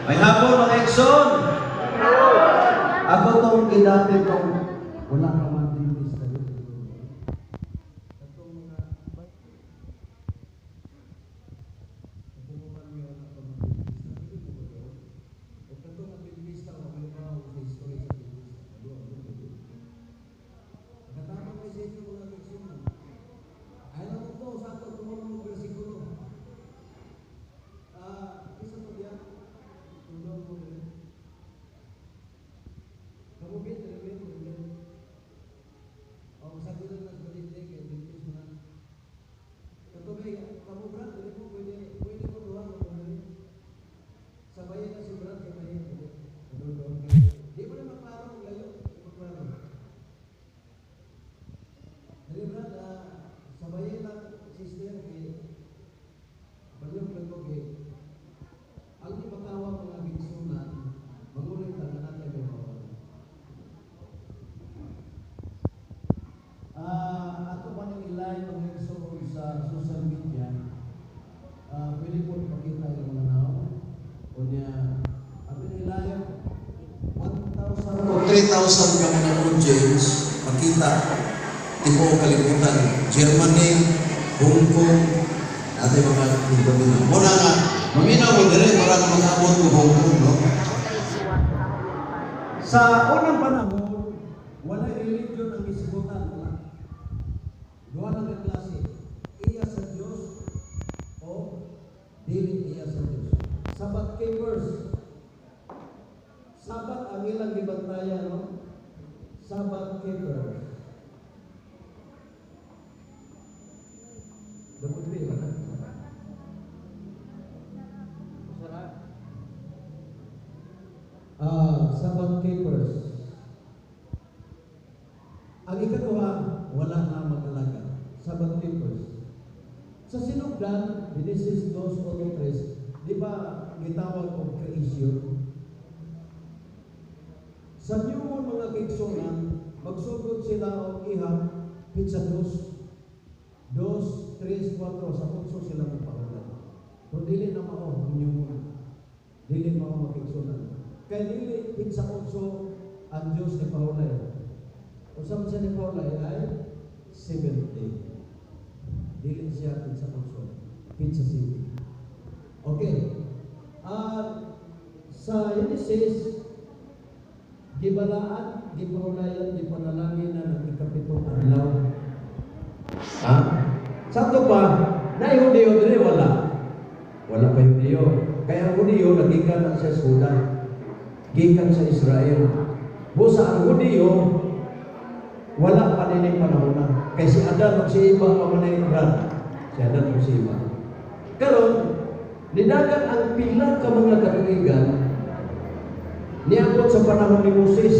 Maayong hapon, mga igsoon. Ako tong gidapit tong wala ka man dentista yun. Katong mga katong uban niyo wala pa man dentista, pwede mo ba doon? O katong Adventista, may ba sa history sa Adventista? Doon, doon, doon. Nakatabang kay sa inyo, mga igsoon. Ay lang ko sa ato kung mga bersikulo. Ah, isa to diya. Tulong mo rin. Kamu bin, dili bin, dili bin. O, masagutan na sa balinde, kay Adventist mo na. Katubig, kamu Brad, dili mo, pwede, pwede mo duha, mo dili. Sabayan na si Brad, kay mahin. Di mo na maklaro ang layo. Di maklaro. Dili Brad, sabayan lang sister, kay baliyog lang ko kay ang ipatawag mga igsuonan, mangulit ang natin may mawala. Ato pa ning i-live, mga igsoon, sa social media. Pwede po ipakita yung mga naon. Unya, ato ni i-live 1,000 o 3,000 ka mga audience makita tibuok kalibutan, Germany, Hong Kong, ate mga paminaw. Muna nga, maminaw mo dire para nga makaabot ko Hong Kong, no? Sa unang panahon, wala religion ang gisgutan, wala. Duha lang ang klase, iya sa Dios o dili iya sa Dios. Sabbath keepers. Sabat ang ilang gibantayan, no? Sabbath keepers. Dapat ba na? Sabbath keepers. Ang ikaduha, wala na mag-alaga. Sabbath keepers. Sa sinugdan, Genesis 2:3, di ba gitawag og creation? Sa new moon, mga kaigsunan, magsugod sila og ihap petsa dos. Dos, tres, kwatro, sa 8 sila magpahulay. Pero dili na mao ang new moon. Dili mao, mga kaigsunan. Kay dili petsa 8 ang Diyos ni pahulay. Unsa man siya ni pahulay ay seventh day. Dili siya petsa 8, petsa 7. Okay. Sa Genesis, gibalaan, gipahulayan, gipanalangin na ng ikapitong adlaw. Ha? Sa ato pa, na Hudiyo dire wala. Wala pa Hudiyo. Kaya ang Hudiyo nagikan na sa Sudan. Gikan sa Israel. Busa ang Hudiyo wala pa nining panahon na. Kay si Adan ug si Eva pa man ay Brad. Si Adan ug si Eva. Karon, nidagan ang pila ka mga katuigan, niabot sa panahon ni Moses.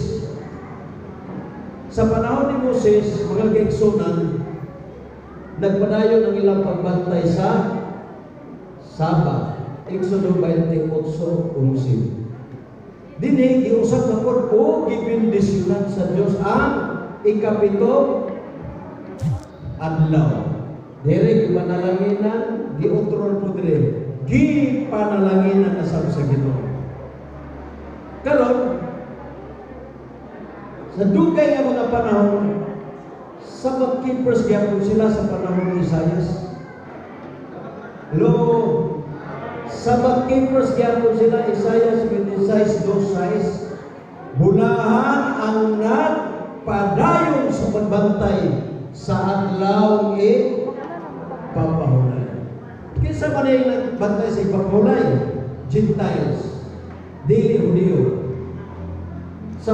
Sa panahon ni Moses, mga kaigsunan, nagpadayon ang ilang pagbantay sa Sabat. Exodo 28:11. Dini giusap na pod o gibendisyonan sa Dios ang ikapito adlaw. Dire gipanalanginan, giutrol po dire. Gipanalanginan na sab sa Ginoo. Karon, sa dugay nga mga panahon, Sabbath keepers gyapon sila sa panahon ni Isaias. Hello? Sabbath keepers gyapon sila, Isaiah 26:26. Bulahan ang nagpadayon sa pagbantay sa adlaw ipapahulay. Kinsa man yung nagbantay sa ipapahulay? Gentiles. Dili Hudiyo. Sa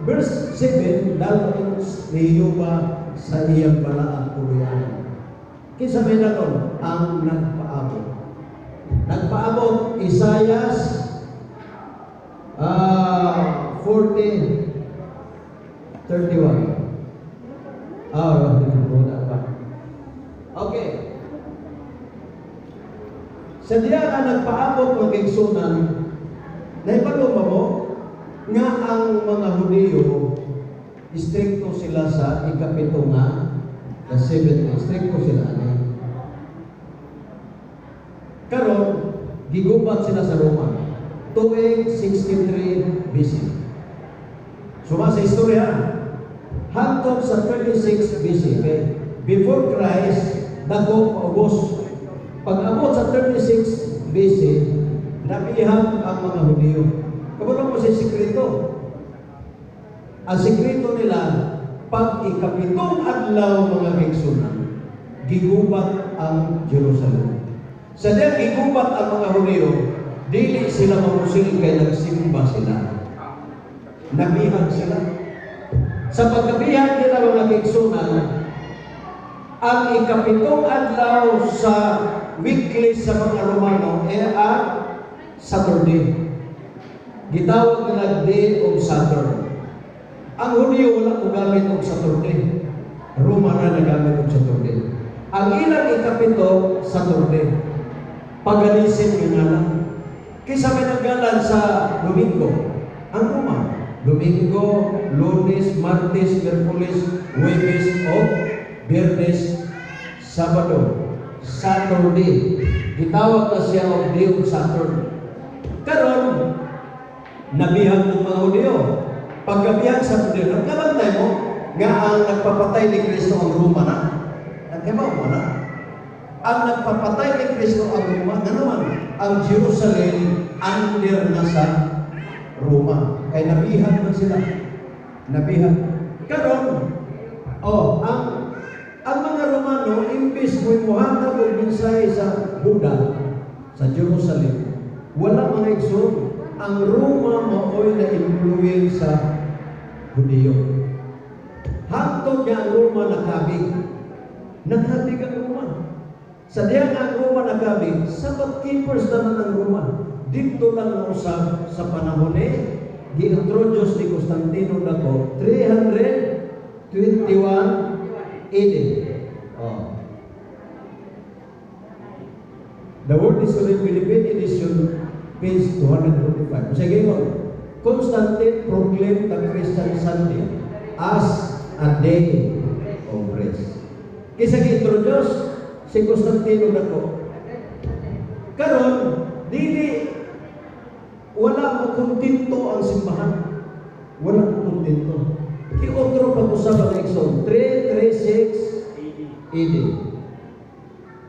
verse 7, dalon ni Jehova sa iyang balaan tuluyanan. Kinsa may dalon? Ang nagpaabot. Nagpaabot, Isaias 40:31. Ah, pa. Okay. Sa diya nga nagpaabot ng kaigsunan, naibalo ba mo nga ang mga Hudiyo, istrikto sila sa ikapito nga, the seventh day, istrikto sila ani. Karon, gigubat sila sa Roma. Tuig 63 BC. Suma sa istorya, hangtod sa 36 BC, okay? Before Christ, dako paubos. Pag abot sa 36 BC, nabihag ang mga Hudiyo. Kabalo mo sa sikreto. Ang sikreto nila, pag ikapitong adlaw, mga kaigsunan, gigubat ang Jerusalem. Sa diyang gigubat ang mga Hudiyo, dili sila mamusil kay nagsimba sila. Nabihag sila. Sa pagkabihag nila, mga kaigsunan, ang ikapitong adlaw sa weekly sa mga Romano ay ang Saturday. Gitawag nila Day of Saturn. Ang Hudiyo wala mogamit og Saturday. Roma na nagamit og Saturday. Ang ilang ikapito, Saturday. Paganism nga ngalan. Kinsa may naggalan sa Domingo? Ang Roma. Domingo, Lunes, Martes, Miyerkules, Huwebes o Biyernes, Sabado. Saturday. Gitawag na siya og Day of Saturn. Karon, nabihag ng mga Hudiyo. Pagkabihag sa Hudiyo, nagkabantay mo nga ang nagpapatay ni Kristo ang Roma na. Nagkabaw mo na. Ang nagpapatay ni Kristo ang Roma, nga naman, ang Jerusalem under na sa Roma. Kay nabihag man sila. Nabihag. Karon, oh, ang mga Romano, imbis mo muhatag og mensahe sa Huda, sa Jerusalem, wala, mga igsoon. Ang Roma maoy na influence sa Hudiyo. Hangtod nga ang Roma nakabig. Nakabig ang Roma. Sa diya nga ang Roma nakabig, Sabbath keepers naman ang Roma. Dito lang nausab sa panahon ni gi-introduce ni Constantino Dako, 321 AD. Oh. The Word is Philippine edition, page 245. Sige mo, Constantine proclaimed the Christian Sunday as a day of rest. Kinsa gi-introduce? Si Constantino Dako. Karon, dili wala mo kontento ang simbahan. Wala mo kontento. Ki-otro pag-usab ang igsoon, 336 AD.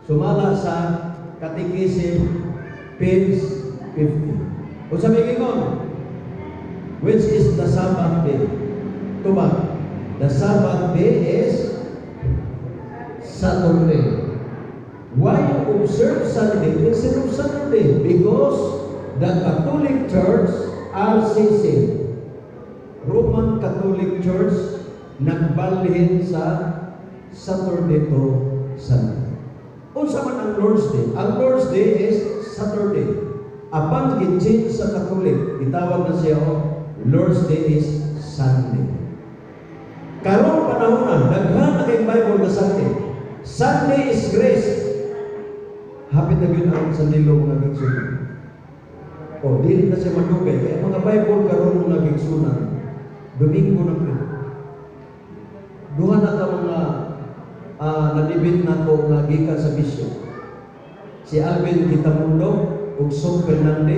Sumala sa Catechism, page 50. Unsa may giingon? Which is the Sabbath day? Tubag. The Sabbath day is Saturday. Why you observe Sunday instead of Saturday? Because the Catholic Church, RCC, Roman Catholic Church, nagbalhin sa Saturday to Sunday. Unsa man ang Lord's Day? Ang Lord's Day is Saturday. Apan gi-change sa Catholic, gitawag na siya og Lord's Day is Sunday. Karong panahon na, daghan na kay Bible na Sunday. Sunday is grace. Hapit na gyud ang sandilo, mga kaigsunan. O, dili na siya madugay. Kaya mga Bible karon, mga kaigsunan, Domingo na pre. Duha na ka mga nadibit nako nga gikan sa bishop. Si Alvin Quitamundo ug Sok Fernandez.